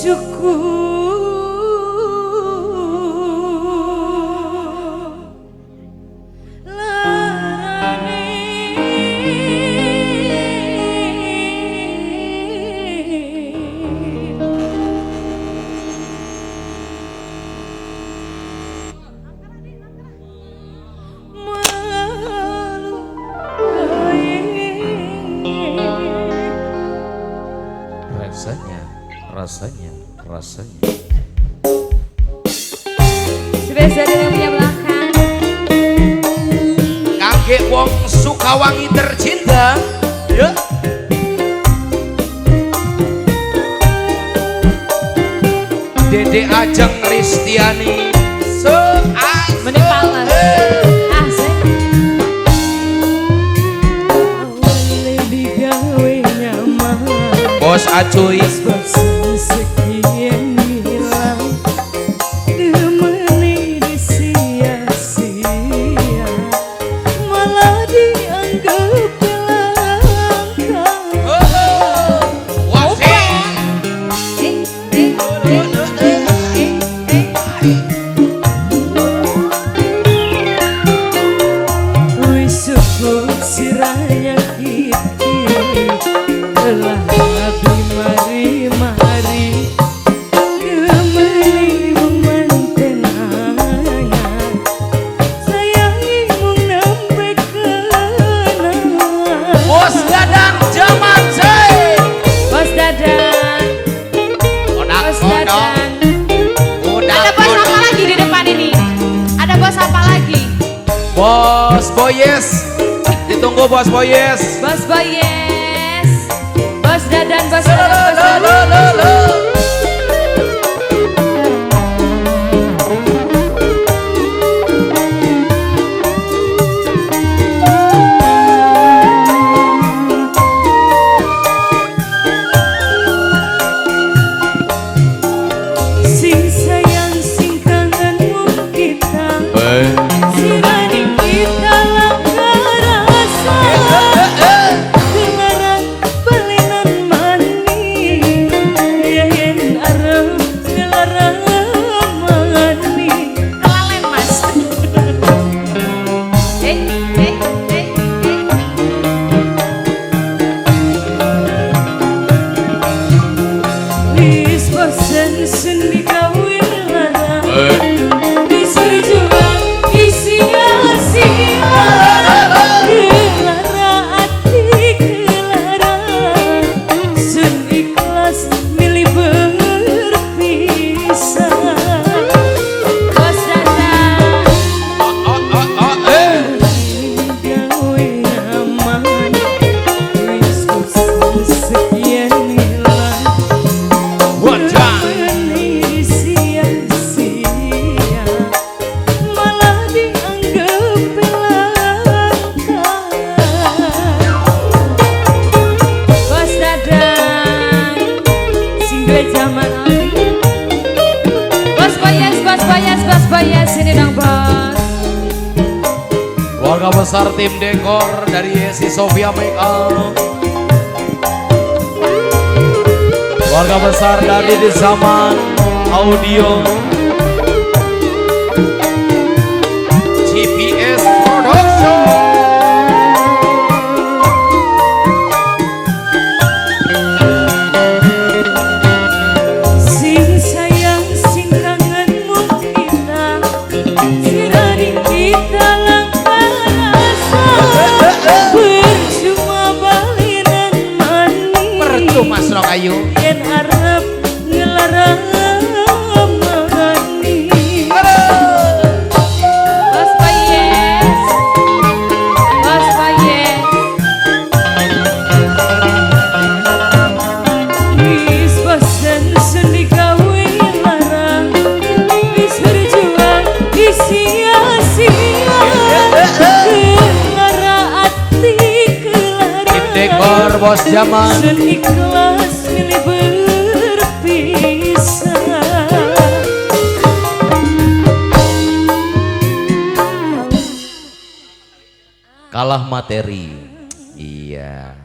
Cukup larane Rasanya, rasanya, rasanya. Spesial yang punya belakang. Kakek wong Sukawangi tercinta. Ya. Dede Ajeng Ristiani. Menipalas. Asik. Bos Acuy. Sekian hilang demeni disia-sia, malah dianggap langka. Wis cukup sirahnya kita telah mari-mari demeni manten anyar, sayangi mung nembe kenal. Bos Dadan jaman say. Bos Dadan, Bos Dadan. Ada bos apa lagi di depan ini? Ada bos apa lagi? Bos Boyes. Ditunggu Bos Boyes. Bos Boyes. Bos Dadan, Bos Dadan, Bos Dadan. Sing sayang, sing kangen mung kita, sirani kita langka rasa. Kelarang balinan mani, yen arep ngelarang mani. Kelalen mas. Eh, eh, eh, eh. Wis bosen sun digawe larang, wis berjuang isia-sia. Kelara ati kelara, sun ikhlas milih berpisah. Bos Dadan. Gawe nyaman, wis bosen sekian hilang. Demeni sia-sia, malah dianggap langka. Bos Dadan. Sing duwe jaman ali. Bos Boyes, Bos Boyes, Bos Boyes, sini dong bos. Keluarga besar tim dekor dari Yesi Sofia Makeup. Keluarga besar dari di zaman audio GPS Production. Sing sayang, sing kangen mung kita, sirani kita langka rasa. Percuma balinan mani, Percuma Srokayu. yen arep ngelarang mani. Bos Boyes. Bos Boyes. Wis bosen sun digawe larang, wis berjuang isia-sia. Kelara ati kelara, Tim dekor Bos Jaman. sun ikhlas milih berpisah. Kalah materi. Iya.